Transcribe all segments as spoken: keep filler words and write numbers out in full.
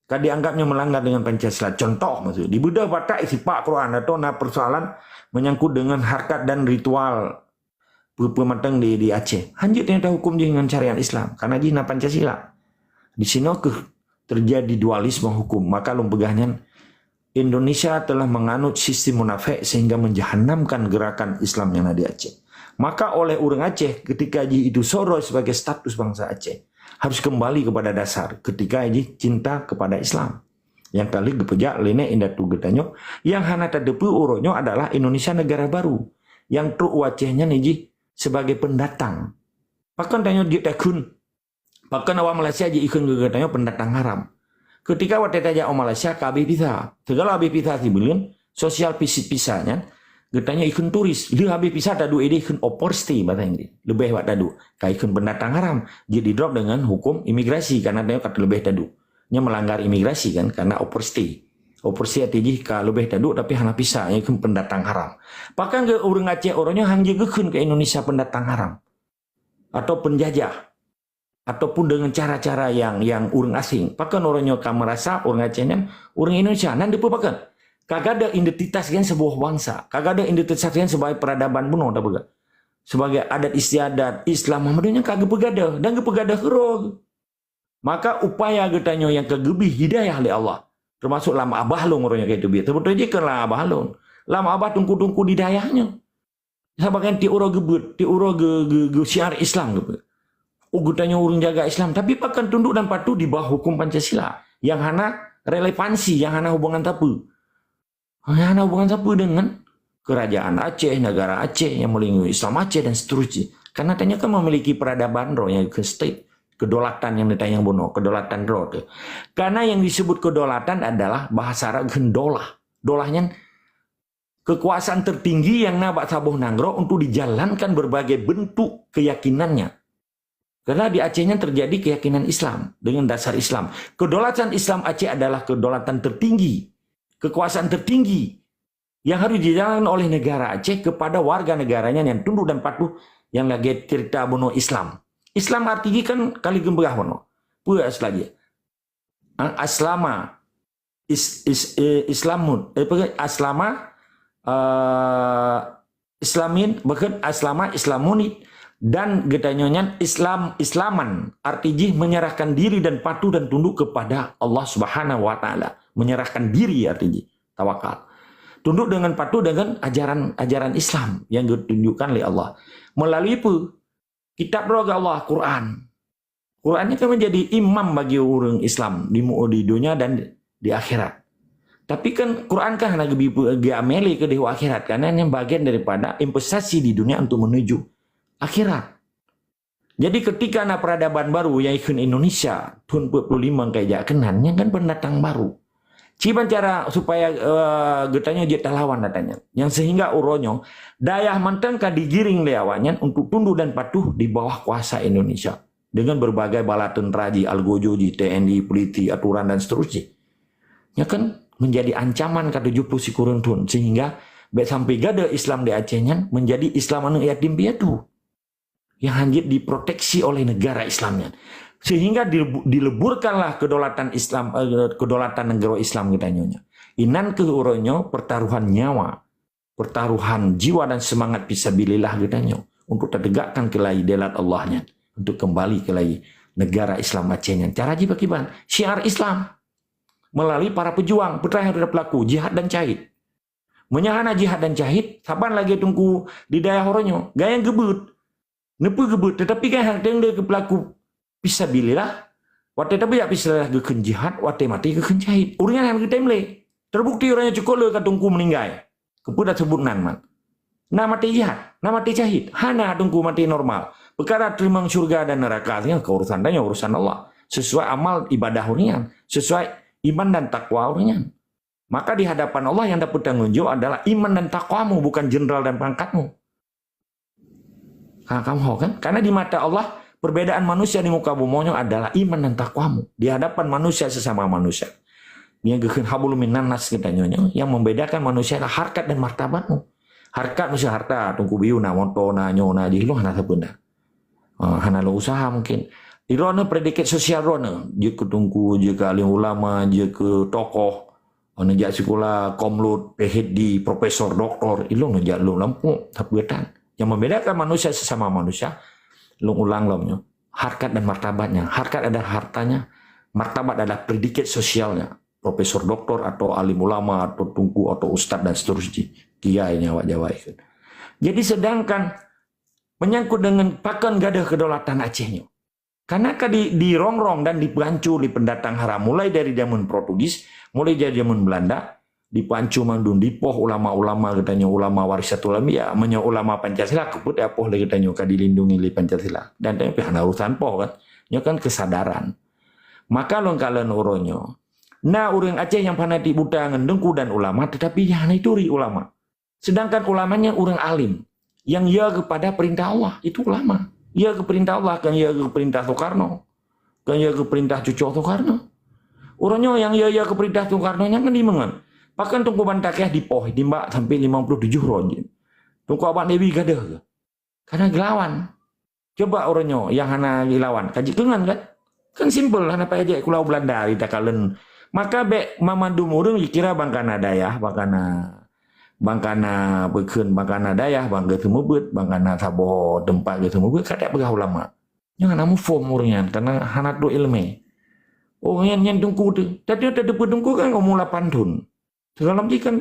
ka dianggap nyoe melanggar dengan Pancasila. Contoh maksud, di beudoh Batak sipak Quran atau na persoalan menyangkut dengan harkat dan ritual peue-peue mantong di, di Aceh. Hanjeuet tanyoe tahukum jih ngon syariat Islam, karena jih na Pancasila. Di sinoe keuh terjadi dualisme hukum. Maka lôn peugah nyan, Indonesia telah menganut sistem munafik sehingga menjahanamkan gerakan Islam yang ada di Aceh. Maka oleh ureuëng Aceh, ketika jih itu soroi sebagai status bangsa Aceh, harus kembali kepada dasar, ketika jih cinta kepada Islam. Nyang ka lheueh geupeujak lé nèk indatu geutanyoe, nyang hana tateupeue uroe nyoe adalah Indonesia negara baru, nyang trok u Aceh nyan jih sebagai pendatang. Pakon tanyoe jeuet takheun, pakon awak Malaysia jikheun keu geutanyoe pendatang haram? Ketika watèe tajak u Malaysia ka habéh visa. Segala habéh visa sibuleuen, sosial visi-, visa nyan, geutanyoe ikheun turis. Lheueh habéh visa taduek idéh ikheun overstay bahasa Inggris. Leubeh bak taduek. Ka ikheun pendatang haram. Jeuet didrop dengan hukum imigrasi karena tanyoe ka leubeh taduek. Nyan melanggar imigrasi kan, karena overstay. Overstay arti jih ka leubeh taduek tapi hana visa, nyan ikheun pendatang haram. Pakon keu ureuëng Aceh uroe nyoe han jeuet geukheun keu Indonesia pendatang haram atau penjajah, ataupun dengan cara-cara yang, yang ureuëng asing. Pakon uroe nyoe ka meurasa ureuëng Aceh nyan ureuëng Indonesia? Nan dipeue pakon? Ka gadôh identitas nyan seubuah bansa. Ka gadôh identitas nyan sebagai peradaban bunoe tapeugah. Sebagai adat istiadat Islam Muhammadiyah nyan ka geupeugadôh dan geupeugadôh keudroe. Maka upaya geutanyoe nyang ka geubri hidayah lé Allah, teumasok lam babah lôn uroe nyoe ka iteubiet. Seubeutôi jih kon lam babah lôn. Lam babah teungku-teungku di dayah nyoe. Saban tiep uroe geubeuet, tiep uroe geu-, geu-, geusyiar Islam geubeuet. Oh, geutanyoe ureuëng jaga Islam, tapi pakon tunduk dan patuh di bawah hukum Pancasila nyang hana relevansi, nyang hana hubungan sapeue. Hana hubungan sapeue dengan kerajaan Aceh, negara Aceh nyang meulindungi Islam Aceh dan seterusnya. Karena tanyoe kan memiliki peradaban droe nyang ke state, kedaulatan nyang ditanyong bunoe, kedaulatan droe tu. Karena yang disebut kedaulatan adalah bahasa Arab kheun daulah. Daulah nyan kekuasaan tertinggi yang na bak saboh nanggroe untuk dijalankan berbagai bentuk keyakinannya. Karena di Aceh nyan terjadi keyakinan Islam dengan dasar Islam. Kedaulatan Islam Aceh adalah kedaulatan tertinggi, kekuasaan tertinggi yang harus dijalankan oleh negara Aceh kepada warga negaranya yang tunduk dan patuh yang lagèe cerita bunoe Islam. Islam arti jih kan ka lheueh geupeugah bunoe. Peue asal jih? Ah, aslama. Is-, is-, eh, Islamun. Eh, apa ke? Aslama, eh, Islamin, bahkan aslama Islamun, dan geutanyoe nyan Islam, Islaman. Arti jih menyerahkan diri dan patuh dan tunduk kepada Allah Subhanahu wa Ta'ala. Menyerahkan diri arti jih. Tawakal. Tunduk dengan patuh dengan ajaran, ajaran Islam yang ditunjukkan oleh Allah. Melalui apa? Kitab droe geuh Allah, Quran. Quran nyan kan menjadi imam bagi ureuëng Islam di mu-, di dunia dan di akhirat. Tapi kan Quran kan hana geubi-, geuameli keudeh u akhirat, karena nyan bagian daripada investasi di dunia untuk menuju akhirat. Jadi ketika na peradaban baru nyang ikheun Indonesia, thon empat puluh lima ka ijak keunan, nyan kan pendatang baru. Kiban cara supaya, eh, geutanyoe jeuet talawan ata nyan. Nyang sehingga uroe nyoe, dayah mantong ka digiring lé awaknyan untuk tunduk dan patuh di bawah kuasa Indonesia. Dengan berbagai bala tentera jih, algojo jih, T N I, polisi, aturan dan seterusnya. Nyan kan menjadi ancaman ka tujuh puluh sikureueng thon. Sehingga bèk sampai gadôh Islam di Aceh nyan menjadi Islam aneuk yatim piatu. Nyang hanjeuet diproteksi oleh negara Islam nyan. Sehingga dilebu-, dileburkanlah kedaulatan Islam, eh, kedaulatan negara Islam geutanyoe nyan. Inan keuh uroe nyoe pertaruhan nyawa, pertaruhan jiwa dan semangat fisabilillah geutanyoe untuk tategakkan keulai delat Allah nyan, untuk kembali keulai negara Islam Aceh nyan. Cara jih pakriban? Syiar Islam. Melalui para pejuang, peue nyang pelaku jihad dan syahid. Meunyoe hana jihad dan syahid, saban lagèe teungku di dayah uroe nyoe, gobnyan geubeuet. Neupeu geubeuet, tetapi kan hana teuntèe keu pelaku fisabilillah. Watèe tapeujak fisabilillah geukheun jihad, watèe maté geukheun syahid. Ureuëng nyan hana geutem lé. Terbukti ureuëng nyan cukôp lé ka teungku meuninggai. Keupeue taseubut nan, man? Na maté jihad, na maté syahid. Hana teungku maté normal. Peukara teurimong syurga dan neuraka nyan keu urusan tanyoe, urusan Allah. Sesuai amal ibadah ureuëng nyan, sesuai iman dan takwa ureuëng nyan. Maka di hadapan Allah yang dapat tanggung jawab adalah iman dan takwamu, bukan jenderal dan pangkatmu. Ha, kamu ho kan? Karena di mata Allah, perbedaan manusia di muka bumoe nyoe adalah iman dan takwamu di hadapan manusia sesama manusia. Nyang geukheun hablum minan nas geutanyoe nyoe, yang membedakan manusia adalah harkat dan martabatmu. Harkat meusti harta, teungku biu na, moto na, nyoe na, jih lôn hana sapeue na. Ah, hana lôn usaha mungkin. Di droeneuh predikat sosial droeneuh, jeuet keu teungku, jeuet keu alim ulama, jeuet keu tokoh, neujak sikula komlot, P H D, profesor, doktor, ilong neujak lom lampôk, tapi tan. Yang membedakan manusia sesama manusia, lôn ulang lom nyoe. Harkat dan martabatnya. Harkat adalah hartanya, martabat adalah predikat sosialnya. Profesor, doktor, atau alim ulama, atau teungku, atau ustaz dan seterusnya. Kiai nyang awak Jawa ikheun. Jadi sedangkan menyangkut dengan pakon gadôh kedaulatan Aceh nyoe. Karena ka di, dirongrong dan dipeuhanco lé pendatang haram mulai dari zaman Portugis, mulai dari zaman Belanda, dipeuhanco mandum, dipoh ulama-ulama geutanyoe, ulama warisatul anbiya, meunyoe ulama Pancasila, keupeue tapoh lé geutanyoe ka dilindungi lé Pancasila. Dan tanyoe pih hana urusan poh kan. Nyoe kan kesadaran. Maka lôn kalon uroe nyoe, na ureuëng Aceh nyang fanatik buta ngon teungku dan ulama, tetapi nyang hana ituri ulama. Sedangkan ulama nyan ureuëng alim yang ya kepada perintah Allah, itu ulama. Ya ke perintah Allah, kan ya ke perintah Soekarno. Kan ya ke perintah cucoe Soekarno. Ureuëng nyoe nyang ya, ya ke perintah Soekarno nyan kan dimengon. Bahkan Teungku Bantakeh dipoh, dimbak sampai lima puluh tujuh roh jih. Teungku Abang Dewi gadoh ke? Karena gelawan. Coba ureuëng nyoe nyang hana gelawan, ka jikeungan kan? Kan simpel, hana payah jeuet kulau Belanda di takalon. Maka bék mamandum ureuëng jikira bangkana dayah, bangkana, bangkana beukheun, bangkana dayah, bang geuseumeubeuet, bangkana saboh teumpat geuseumeubeuet, ka tak peugah ulama. Nyoe hana muphom ureuëng nyan, karena hana trok iéleumé. Oh, nyan, nyan teungku tu. Tapi nyoe tateupeue teungku kan umur lapan thon. Sigohlom jih kan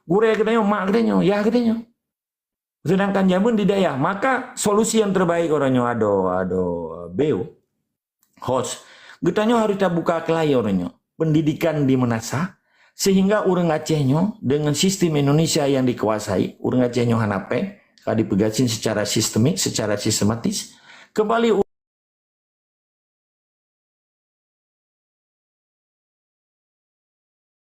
gurée geutanyoe, mak geutanyoe, yah geutanyoe. Sedangkan jameun di dayah, maka solusi yang terbaik ureuëng nyoe adoe, adoe, beu, host. Geutanyoe harus tabuka keulai ureuëng nyoe. Pendidikan di meunasah, sehingga ureuëng Aceh nyoe dengan sistem Indonesia yang dikuasai, ureuëng Aceh nyoe hana péng, ka dipeugasien secara sistemik, secara sistematis. Kembali